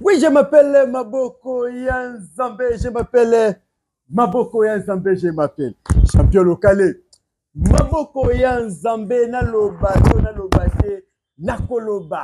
Oui, je m'appelle Maboko Yanzambe, je m'appelle Maboko Yanzambe, je m'appelle champion local. Maboko Yanzambe, naloba to naloba te, nakoloba.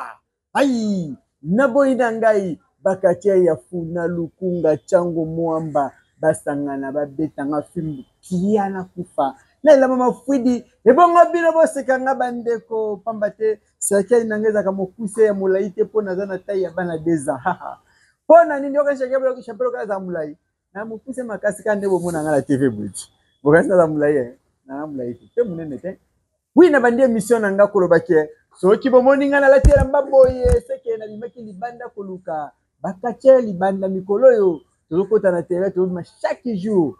Aïe, naboyi na ngai bakatia ya funa lukunga chango mwamba basangana babeta nga fimbu kia nakufa na elamba mafwidi ebongo bino boseka nga bandeko pamba te Cercueil na ngai ezalaka mokuse ya molai te mpo naza na taille ya bana 2 ans. Mpo na nini yoka champion lokola aza molai? Na mokuse makasi kaka nde bomona ngai na TV boye. Bokasi naza molai eh? Na molai te. Pe monene te. Oui, na bandi émission na nga koloba ke soki bomoni ngai nalati elamba boye seke nabimaki libanda koluka bakatie libanda mikolo oyo tozokota na terrain tozobima chaque jour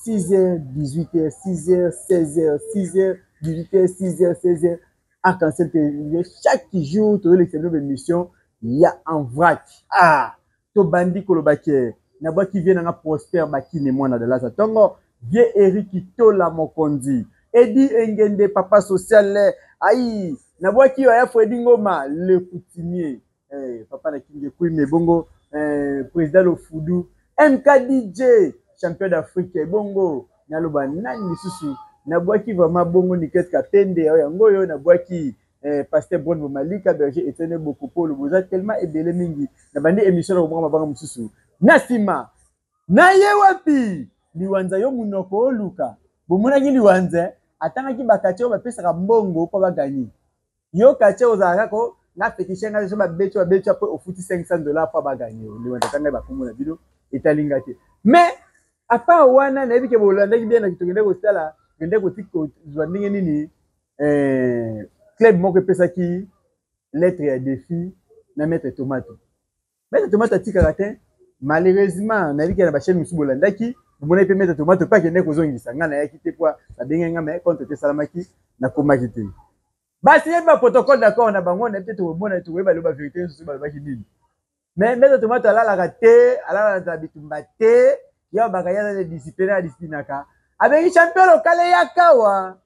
6h 18h 6h 16h 6h 18h 6h 16h Arc-en-ciel TV chaque jour tozolekisa bino baémission ya en vrac. Ah, tobandi koloba ke nabwaki vie nanga Prosper Bakine mwana Dallas tongo vie Eric Tola Mokonzi Edi Engende papa social ayi nabwaki yo aya Fredi Ngoma le coutumier eh, papa na kinge kwime bongo eh, président Lofudu MKDJ champion d'Afrique bongo naloba nani lisusu nabwaki vraiment bongo Niket Kapende oyo yango oyo nabwaki eh, pasteur Bron Bomalika berger Etienne Bokopolo boza tellement ebele mingi na bandi émission na kobwaka mabanga mosusu na nsima na ye wapi liwanza yo munoko oluka bomonaki liwanza atangaki bakati oyo bapesaka mbongo mpo baganye Yo quartier ozalaka ko nga fetiche nga so babeti babeti après ofuti 500 $ po ba gagner yo liwanda tanga ba kombo na bino etali nga te mais à part wana nayebi ke bolandaki bien na tokende kosala kende kotika kozwa ndenge nini eh, club moko epesaki lettre ya défi na maître tomato. Maître Tomate atikaka te malheureusement nayebi ke na ba chaîne mosusu bolandaki bomonaki mpe Maître Tomate mpe akendaki kozongisa ngai nayaki te mpo babengaki ngai mais compte te esalamaki nakomaki te basinyaki ba protocole d'accord na bango nayebi te tokomona tokoyeba lelo ba vérité nyonso balobaki nini mais Maître Tomate alalaka te alalaka nzala bitumba te ya baka ye aza discipline adisciplinaka abengi champion lokale yakawa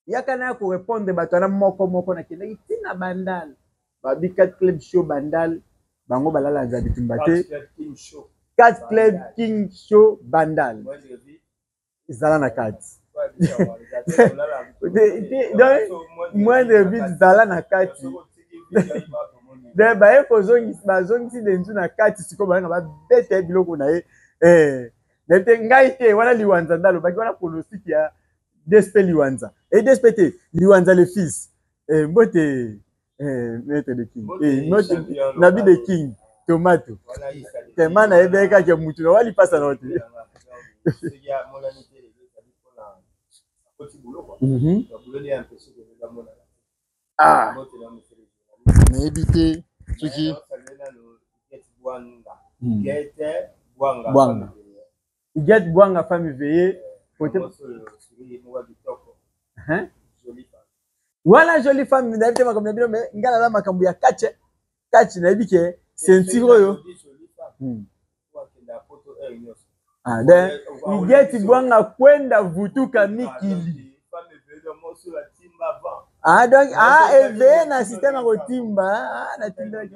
Yaka naya ko repondre bato wana moko moko nakendaki ti na Bandal babi 4 club show Bandal bango balala nza bitumba te 4 club king show Bandal zala na kati donc moindre vite zala na kati donc baye kozongisa bazongisi denzu na kati sikoyo bayenga babeta ye biloko na ye eh, nayebi te ngai te wana liwanza nde alobaki wana pronostic ya DSP Liwanza. Et DSP te, Liwanza le fils. Eh, mbote eh, maître de King. Eh, mbote Nabi de King. Tomato. Tema na yebeka kaka mutu na wali pasa na te. Ah. Nayebi te soki Bwanga. Huguette Bwanga femme veillée côté hein wana jolie femme nayebi te makambo na bino mais ngai naza makambo ya catch catch nayebi ke ceinture oyo hmm. Ah, then Huguette Bwanga kwenda vutuka mikili ah donc ah éveillé na système ya kotimba ah natimbelaki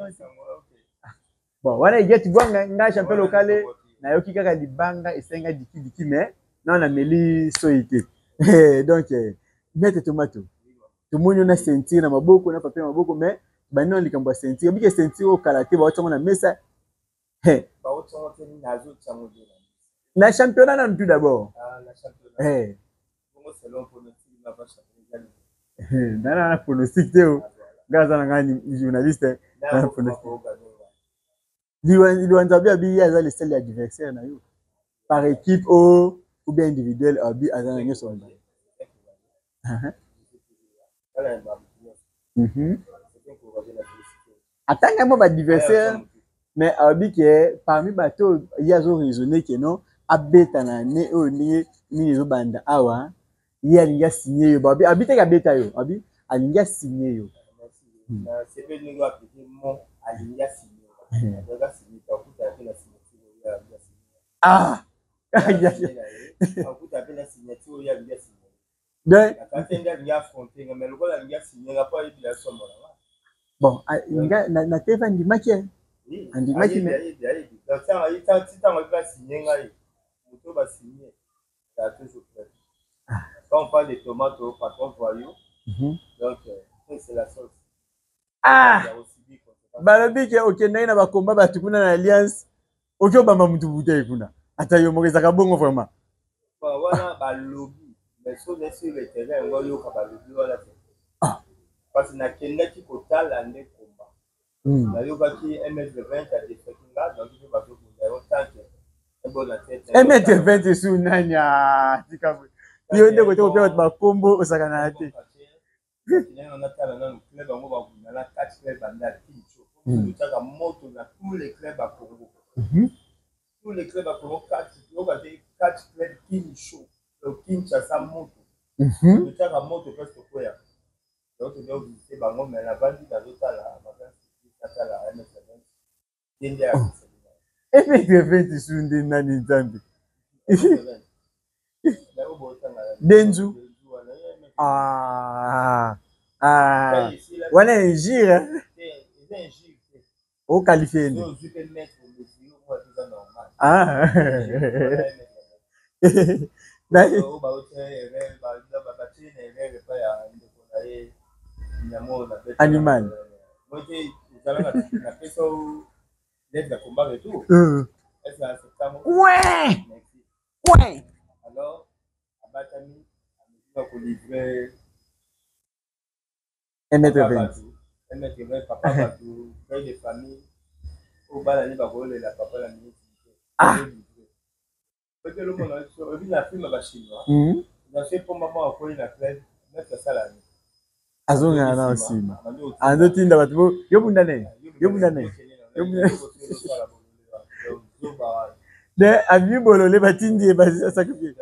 Bon, wana Huguette Bwanga nga champion locale nayoki kaka libanga esenga diki diki mais non nameli soyi te. Donc eh, maître Tomato tomoni yo na ceinture na maboko na papier na maboko mais bandi na likambo ya ceinture bike ceinture oyo kala te bawati yango na mesa na championnat nanu tout d'abord ah, nana na pronostic te o nga aza na ngai journaliste na pronostic liwanza abi abi ye aza le seul adversaire na yo par équipe o ou bien individuel abi aza na nyonso wana Atanga mwa ba adversaire mais alobi ke parmi bato oyo ye azo raisonner ke non abeta na annee oyo ndenge nini ezobanda awa ye alingi asigne yo abi abi te abeta yo abi alingi asigne yo. Ah Donc, bon, nga na TV andimaki. Andimaki me. Ayebi ntango ayebi basigne ngai moto basigne ya toujours prêt. Quand on parle de tomate au patron voyou, donc c'est la sauce. Ah, balobi ke okendaki na bakomba bato kuna na alliance, oki obamba motu bouteille kuna, ata yo moko, ezalaka bongo vraiment? Wana balobi, mais so ozali sur le terrain, yango oyoka balobi wana te. Parce que nakendaki kotala nde komba. Nayokaki 1m20 adefaki nga, donc mpe bazobunda yango tanke ebona tete. 1m20 esu nani? Tika yo nde kote kopia bato bakombo, osakana te. Natala nanu club yango babunda na kati, club banda Kincho otiaka moto na tous les clubs ya Congo, tous les clubs ya Congo. Kati yoka te, kati club Kincho, Kinshasa moto totiaka moto place tokweyaka. Donc toza visite bango, mais navandi nazotala, natala 1m20 ye nde akisa. 1m20 su nde nani? Nzambe, Denzu. Ah, ah. Wana injure oqualifie nde. Ah. Animal. Ouais. Ouais. Alors, abatami ameki kolivre. 1m20. 1m20, papa bato, père de famille oyo bana nde bakoyolela papa na minute. Okelomona oyebi na film ya bachinois, na se pomba moko akoyi na club, maître asala nini? Azongana na nsima, azotinda bato bo yo bunda ne, yo bunda ne, yo bunda ne, abimi bolole, batindi ye basacrifie.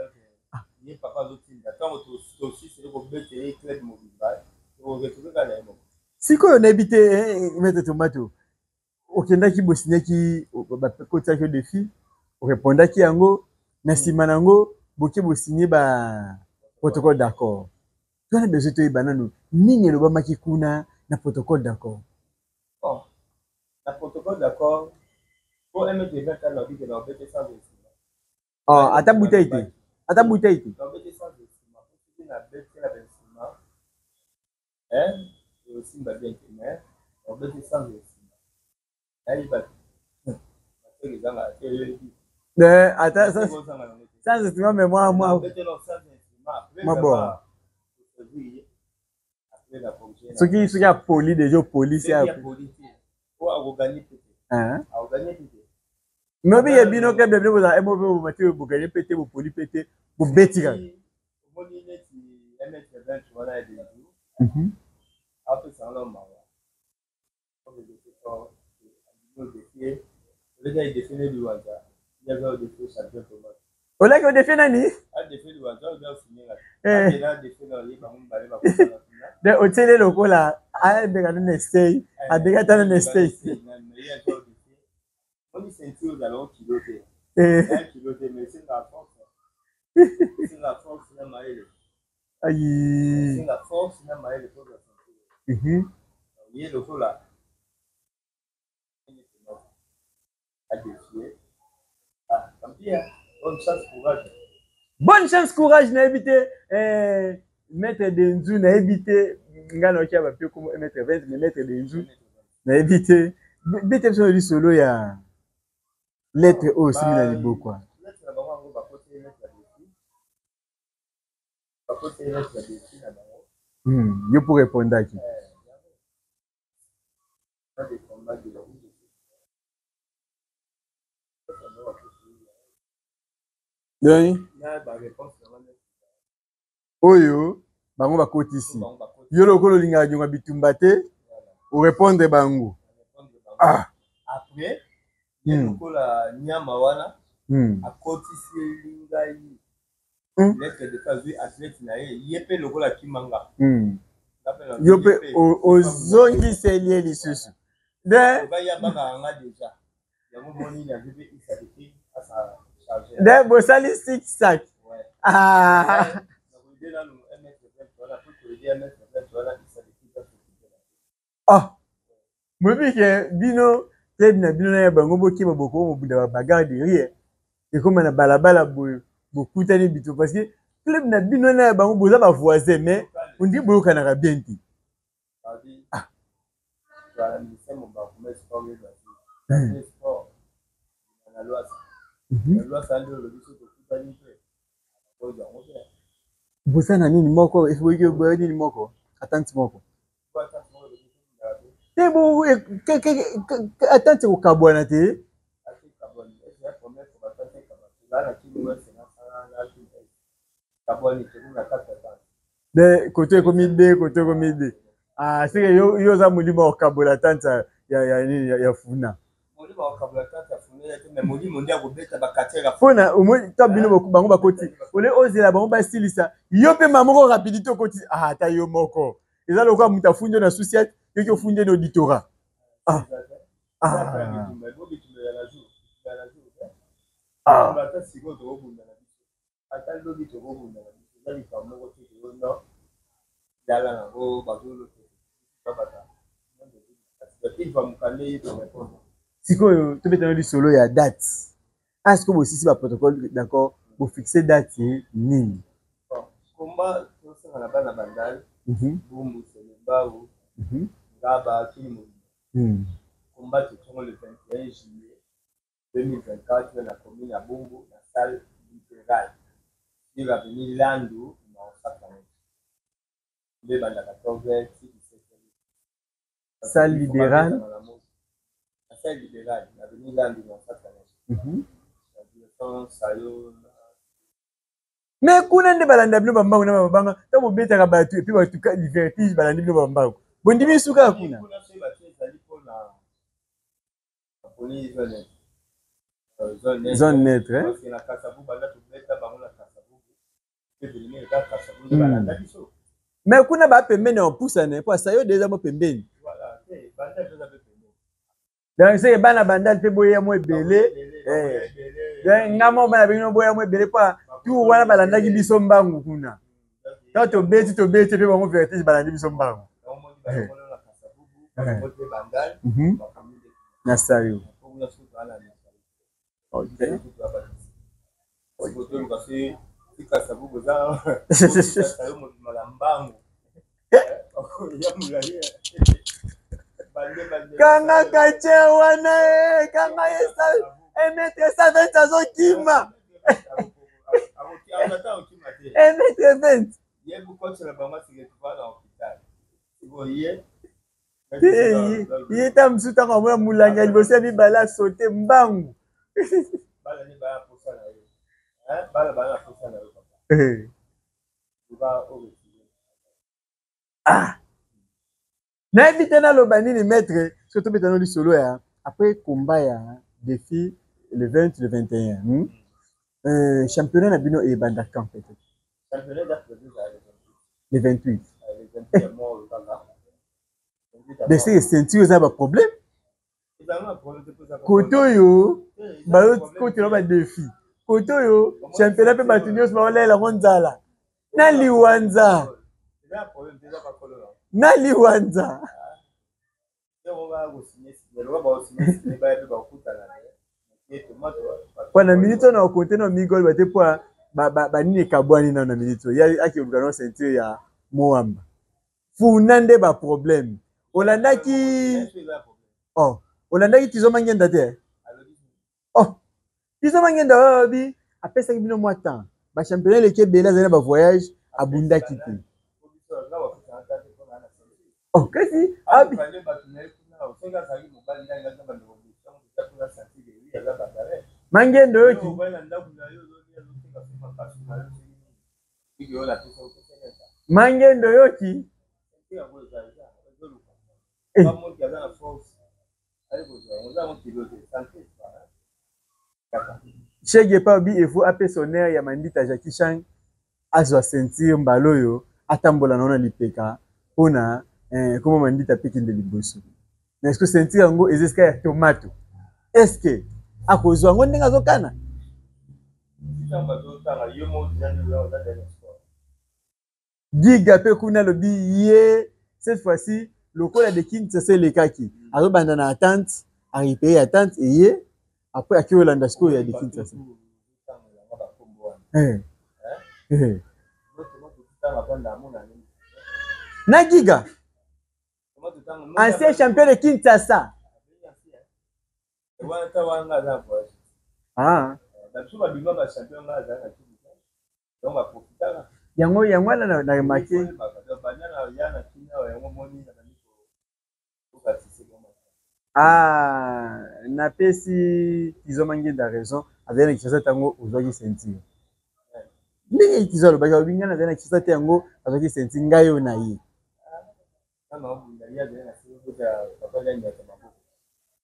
Ye papa azotinda ntango tosiseli kobetela ye club mobimba, oretrouve kaka na ye moko. Sikoyo nayebi te, maître Tomato, okendaki, bosignaki, bakotiaki yo défi, orépondaki yango, na nsima na yango boke bosigne ba protocole d'accord. Twana besoin toyeba nanu nini elobamaki kuna na protocole d'accord. Bon, na protocole d'accord, po 1m20 alobi ke naobete sans instrument. Ah, ata bouteille te, ata bouteille te. Naobete sans instrument, po soki nabetela bainstrument osimba bien te, mais naobete sans instrument, nayeba te ezanga te, oyebi. Ata sans instrument, mais moi moi bon, soki apoli déjà, opoli si. Mais obike bino club na bino bozala mo mpe bomati, boganye mpe te, bopoli mpe te, bobeti kaka. Omoni neti 1m20 wana ya Denzu, apesanga na mawa. Oleki défi ne Liwanza, ye aza odéfi champion Thomas. Olaki odéfi nani? Adéfi Liwanza, oza osinyenga adéfi na ye, bango mibale bakosana kuna. De otieli lokola abeka nano estei, abeka ata nano estei. Ye aza odéfi, moni ceinture ozala kilo te, kilo te, mais esenga force, esenga force na mayele. Ayi. Esenga force na mayele mpo ozwa ceinture. Ye lokola adéfier, ah, tant pis, hein. Bonne chance, courage. Bonne chance, courage. Nayebi te, maître Denzu, nayebi te, ngai nayoki ya bapie kombo maître 20, mais maître Denzu, nayebi te, bete biso na lisolo ya lettre oyo osimi na liboko wana. Lettre na bango yango, bakoti lettre ya défi, bakoti lettre ya défi na bango. Yo mpo répondaki? Pas de combat de la vie. Donc na baréponse na bango oyo bango bakotisi, yo lokola olingaka nyonga bitumba te, orépondre bango. Ah. Après ye lokola nyama wana akotiseli ngai lettre de azwi athlète na ye, ye mpe lokola akimanga. Yo mpe ozongiseli ye lisusu de. Obai abangaka nga déjà, yango moni nazwi mpe isabete asa charge. De bosali sik sak. Ah. Nakoyede nanu 1m20 wana, po toyede 1m20 wana, isabete. Ah, boyebi ke bino. Club na bino na ya bango bokeba boko mobunda ba bagarre de rue ekoma na balabala boye bokutani bito parce que club na bino na ya bango boza ba voisin mais on dit boyokanaka bien te. Ah. Boza na nini moko boya nini moko atante moko te bo atante kokabwana te. De koto ekomi de koto ekomi de ah seke yo yo oza molimo ya kokabola tante ya ya nini ya funa. Mpona omoni ta bino bango bakoti ole ozela bango basilisa yo mpe ma moko rapidité okoti ah ata yo moko eza lokola moto afundi yo na susiate yoki ofundi yo na auditorat ah. Ah. Ah. Ata lobi tokobunda na biso eza likambo moko te ke no lala nango bazolobata mokanda ye torépondre. Sikoyo tobetana lisolo ya date. Ah, sikoyo bosisi baprotocole d'accord, bofixe date nini? Komba tosala na bana Bandal, Bumbu, Selembao, Ngaba, Kini Mobimba. Komba totongo le 21 juillet 2024 na commune ya Bumbu na salle libérale sur avenue Landu numéro 140. Nde ebanda 14h ti 17h. Salle libérale. Na salle libérale na avenue Landu numéro 140. Na direction Sayo. Mais kuna nde balanda bino bambangu na mabanga ntango bobetaka bato epuis bato vertige balandi bino bambangu bondimi suka kuna. Zone neutre. Mais kuna ba pembeni ya opusana po asayo deja mo pembeni. Donc c'est bana bandal pe boya mo ebele. Donc nga mo bana bino boya mo ebele po tout wana balandaki biso mbangu kuna. Quand tobeti tobeti pe bango vertige balandi biso mbangu. Na sayo. Ok. Kanga kache wana eh, kanga ye sa emetre 120 azokima. Emetre 20. Ye ta mosusu ntango amona molangi ya liboso ya mibale asote mbangu. Ah, nayebi te naloba nini maître, soki tobeta no lisolo ya après combat ya défi le 20 le 21 hmm? Championnat na bino ebanda quand peut-être? Le 28. Dese ceinture eza ba problème kote oyo bazokotela ba défi kote oyo championnat mpe bato nyonso baolela yango nzala na liwanza na liwanza. Mpo na minute oyo na okote na migol bate mpo banini ekabwani nano na minute oyo ye akoluka no ceinture ya Moamba funa nde ba problème olandaki oh olandaki Tizo Mangenda te oh Tizo Mangenda oyo alobi apesaki bino mwa temps ba championnat eleki ebele azali na ba voyage abundaki te oh kasi abi Mangenda oyoki Mangenda oyoki eh. Shege pa bi evo apesa honneur ya Mandita Jackie Chan azwa ceinture mbala oyo atambola na lipeka mpona koma Mandita pe kende liboso. Mais est-ce que ceinture yango eza esika ya tomato? Est-ce que akozwa yango ndenge azokana? Giga pe kuna alobi ye cette fois-ci lokola de Kinshasa elekaki azobanda na attente. Arécupéré ya tante eye, après aki olanda sikoyo ya de Kinshasa. Eh. Eh. Na Giga, ancien champion de Kinshasa. Ah. Yango yango wana na remarke. Ah, napesi Kizo Mangenda raison, azali na Kinshasa ntango ozwaki ceinture. Ndenge Kizo alobaki, alobi ngai nazali na Kinshasa te, yango azwaki ceinture, ngai oyo na ye.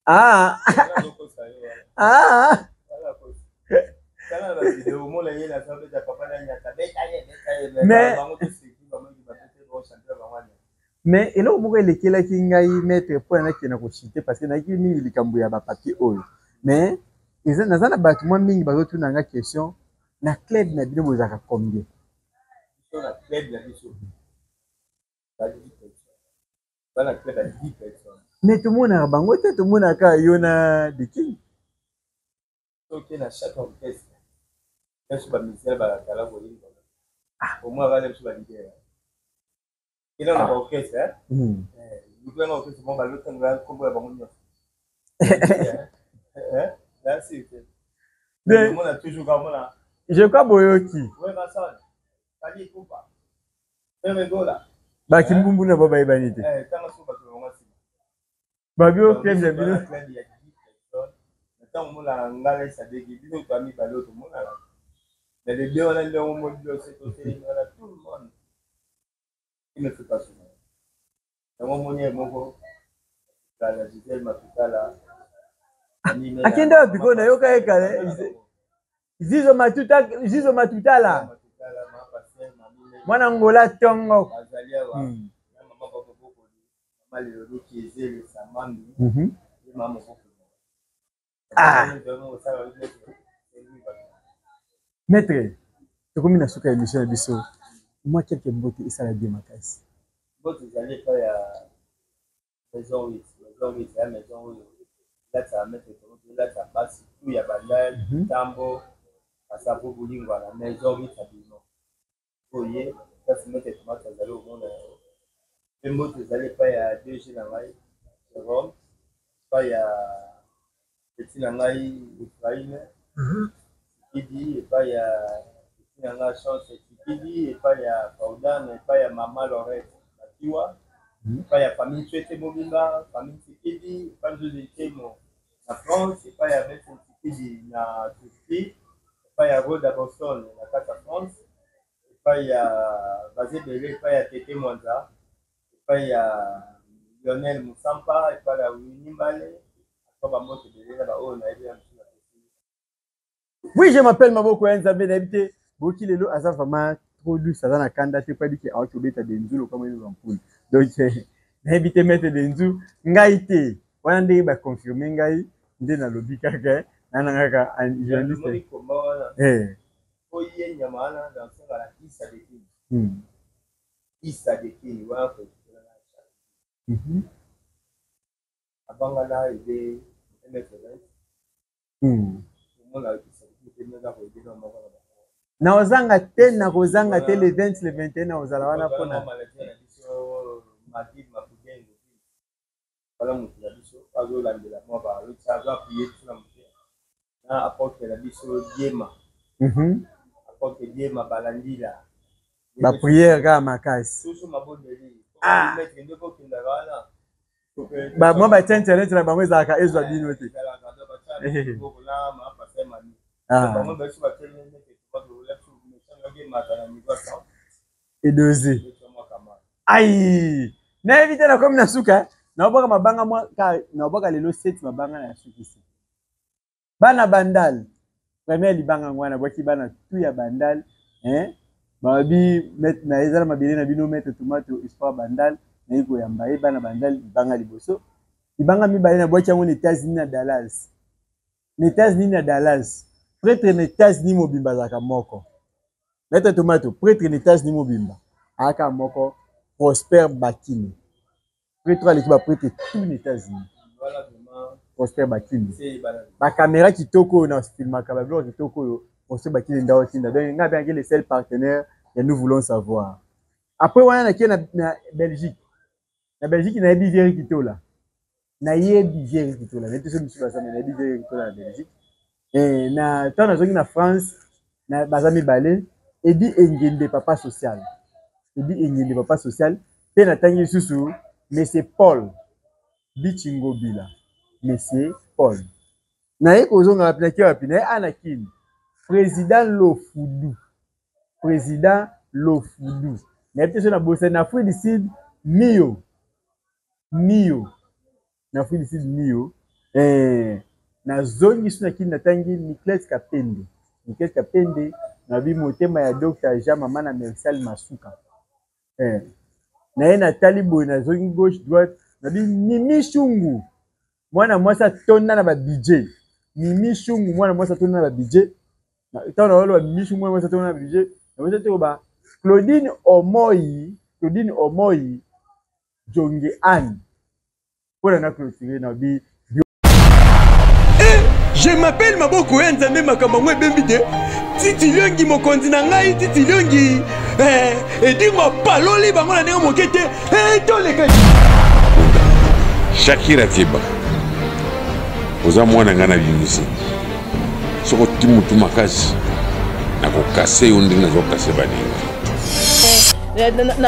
Ah. Ah. Mais eloko moko elekelaki ngai, maître, mpo nakende kochite, parce que nayaki mingi likambo ya bapapier oyo, mais naza na bato mwa mingi bazotuna nga question: na club na bino bozalaka combien? Na club na biso, bana club ya 10 personnes. Mais tomonaka bango te, tomonaka yo na The King. Soki na chaque orchestre nyonso, bamusicien bakala koyemba, au moins bana biso baleader ena na baorchestre, luku yanga orchestre moko balotanga nkombo ya bango nyonso. Omona toujours kamona. Je crois boyoki. Bakimbumbu na bo bayebani te, babi o club na bino. Ntango omonaka ngai esadeki bino to mibale oyo tomonaka na le deux wana, ndenge omoni biso totelemi wana, tout le monde qui ne fait pas souvent yango. Omoni ye moko kala, Gisele Mapikala. Akende wapi ko? Nayoka ye kala, Zizo Matuta, Zizo Matutala, mwana Ngola ntongo. Bazali awa na mama Bobokoli, mama Leoloki Ezele Samambi, ye mama Mobokoli. Ah. Maître, tokomi na suka ya émission na biso. Mwa quelque mbote esala bien makasi. Mbote ezali epai ya Maison 8. Maison 8 ya maison oyo elataka maître Tomoto, elataka basi tu ya Bandal, Tambo, Kasavu, Bulingwa. Na Maison 8 ya bino oyo ye place maître Tomato azali, omona yango. Mpe mbote ezali epai ya DG na ngai Jérôme, epai ya petit na ngai Efraime Tikidi, epai ya petit na ngai Chance Tikidi, epai ya Faudane, epai ya mama Lorette Bakiwa, epai ya famille Tswete mobimba, famille Tikidi, epai Nzuzi Ntemo na France, epai ya Maître Tikidi na Turquie, epai ya Roda Boston na kati ya France, epai ya Bazebele, epai ya Tete Mwanza, epai ya Lionel Musampa, epai ya Wini Mbale. Ba bambote ebele na baoyo nayebi na mosusu napesi. Oui, je m'appelle Maboko ya Nzambe. Nayebi te, boki lelo aza vraiment trop douce, aza na kanda te, po ayebi ke awaki kobeta Denzu lokwa moyebi bampule. Donc nayebi te, maître Denzu, ngai te wana ndenge baconfirme ngai nde nalobi kaka na kaka journaliste. Komba wana po ye nyama wana dansenga na Isa de Kini. Isa de Kini wana koekela na abanga na aide 1 m 20. Omona Isa de Kini mpe aza koaider na moko na bango. Nakozanga te, nakozanga te le 20, le 21 nakozala wana mpona manager na biso Madid Mapudengo wana, moto na biso azolandela mwa ba azo appuyer biso na moke na apôtre na biso Diema, apôtre Diema Balandila. Baprière kaka makasi. Susu mabondeli. Ah. Maître nde kokendaka wana. Mwa batiantianeti na bango ezalaka ezwa bino te. Ah. Bango biso batelemi mata na niveau ya Edose ai, nayebi te, nakomi na suka, naobwaka mabanga mwa ka naobwaka lelo sept mabanga na sukisi. Bana Bandal, premier libanga yango wana bwaki bana tu ya Bandal, hein? Babi maître na ezala mabele na bino, maître Tomato Espoir Bandal nayi koyamba ye. Bana Bandal, libanga liboso. Libanga mibale nabwaki yango na États-Unis, na Dallas. Na États-Unis, na Dallas, prêtre na États-Unis mobimba azalaka moko, maître Tomato. Prêtre na États-Unis mobimba ayaka moko, Prosper Bakini, prêtre aleki baprêtre tout na États-Unis. Voilà, vraiment. Prosper Bakili. Ba caméra kitoko oyo na filmaka ba biloko kitoko oyo Prosper Bakili nda otinda. Donc nga abengaki le seul partenaire ya nous voulons savoir. Après wana nakie na, na Belgique. Na Belgique nayebi Vieri Kitola. Nayebi Vieri Kitola. Nayebi te soki misusu baza mais nayebi Vieri Kitola na Belgique. Eh, na ntango nazongi na France na baza mibale Edi Engende papa social. Edi Engende papa social mpe natangi lisusu Monsieur Paul Bichi Ngobila Monsieur Paul. Naye kozonga wapi nake wapi naye ana Kin. Président Lofudu. Président Lofudu. Nayebi te soki nabosani na Afrique du Sud Mio. Mio. Na Afrique du Sud Mio. Eh, nazongi so na Kin natangi Niclès Kapende. Niclès Kapende nabi motema ya Dr Jean mama na Mercial Masuka. Eh. Naye natali boye nazongi gauche droite nabi Mimi Shungu mwana mwasi atonda na ba budget Mimi Shungu mwana mwasi atonda na ba budget ntango naoloba Mimi Shungu mwana mwasi atonda na budget nabosi te koba Claudine Omoi Claudine Omoi Jonge Anne mpo na na clôturer na bi Eh, je m'appelle maboko ya nzambe makambo yango ebembi te titi liongi mokonzi na ngai titi liongi eh, edingo apaloli bango na ndenge moke te eh, toleka shakira keba oza mwana ngai na bimisi soki oti motu makasi nakokase yo ndenge nazokase baninga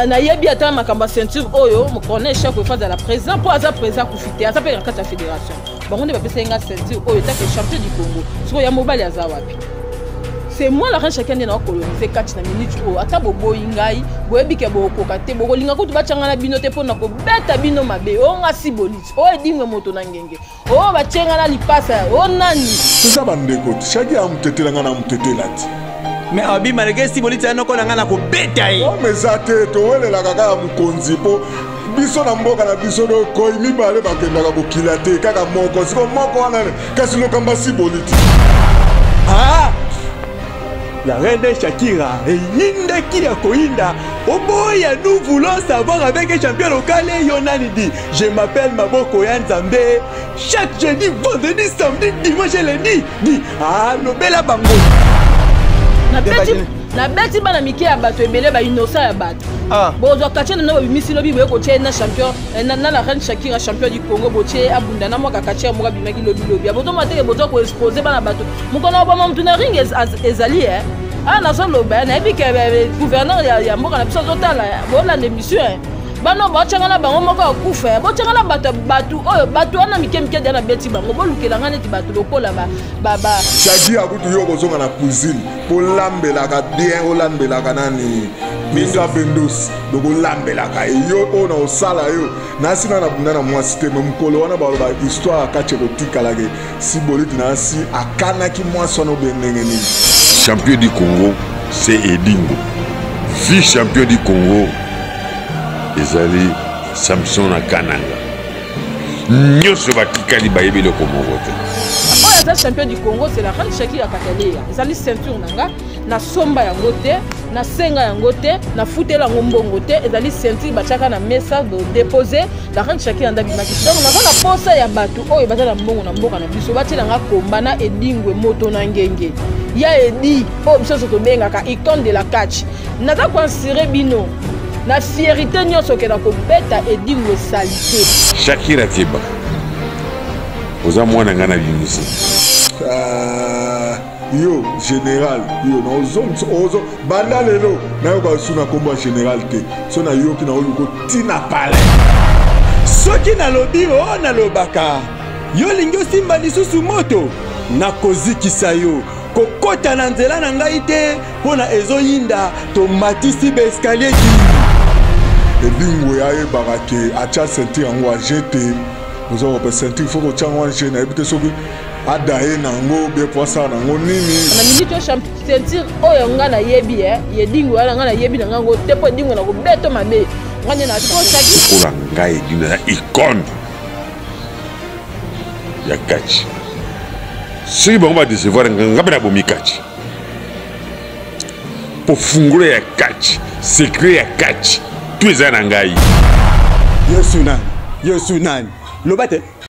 nayebi ata makambo ya ceinture oyo corneille chako efa azala président mpo aza président akufi te aza mpe na kati ya fédération bango nde bapesaki nga ceinture oyo etake champion du congo sikoyo ya mobali aza wapi c'est moi la reine chacun nde naokolonize kati na minute oyo ata boboyi ngai boyebi ke bokokoka te bokolinga kutu batyanga na bino te mpo na kobeta bino mabe o nga siboliti o edingwe moto na ngenge o batie nga na lipasa o nani toza bandeko ti shaki amutetela nga na mutetela ti mais abi malgré si boliti ya noko na nga na kobeta ye ome eza te towelelaka kaka mokonzi mpo biso na mboka na biso dokoi mibale bakendaka bokila te kaka moko siko moko wana kasi lokamba si boliti ah! La reine Shakira eyindaki ya koyinda oboya nous voulons savoir avec un champion local yo nani dit je m'appelle Maboko ya Nzambe chaque jeudi vendredi samedi dimanche et lundi dit ah lobela bango nabeti bana mike ya bato ebele ba innocent ya bato ah. bozwa katie na babimisi lobi boye kotia ye na champion eh, na la reine shakira champion du congo botie ye abunda na mwaka katie moko abimaki lobi lobi abozomona teke bozwa koexpose bana bato mokolo oboma motu na ring ezali e awa nazoloba nayebi ke eh, gouverneur ya mboka na biso azotala eh, bolanda émission eh. bano botyanga na bango moko ya kufa botyanga na bato bato oyo bato wana mike mike deya nabeti bango bolukela ngai neti bato lokola ba shagi akutu yo okozonga na cuisine mpo olambelaka bien olambelaka nani misa bendos donc olambelaka ye yo oyo na osala yo nasi na nabunda na mwasi te me mokolo wana baloba histoire akati ekotikalake siboliti nasi akanaki mwasi wana obe ndenge nini champion du congo c'est edingo vice champion du congo ezali samson na kananga nyonso batikali bayebi eloko moko te oyo aza champion du congo c'est la reine shakira kataleya ezali ceinture na nga nasomba yango te nasenga yango te nafutela yango mbongo te ezali ceinture batiaka na mesa depose la reine shakira nde abimaki donc naza na posa ya bato oyo baza na mbongo na mboka na biso batiela nga komba na edingwe moto na ngenge ya edi oyo biso nyonso tobengaka icone de la catch naza koansire bino na fierité nyonso okenda kobeta edingwe salite shakira keba oza mwana ngai na bimisi ah, yo général yo naozongisa ozo banda lelo nayoka lisusu na nkombo ya général te so nayoki naoluka otina palais soki nalobi o oh, nalobaka yo olingi osimba lisusu moto nakozikisa yo kokota na nzela na ngai te mpo na ezoyinda tomatisi baeskalie ti edingwe ayebaka ke atya ceinture yango age te oza kope ceinture fo kotya yango age nayebi te soki adaye na yango bie po asala na yango nini na minute oyo ceinture oyo nga nayebi eh, ye edingwe wana nga nayebi na ngango te mpo edingwe na kobeto mabe nga nde nakosaki lokola ngai edingwe na icone ya catch soki bango badecevoir nga nga mpe nabomi catch mpo fungola ya catch secret ya catch tu eza na ngai yesu nani yesu nani loba te.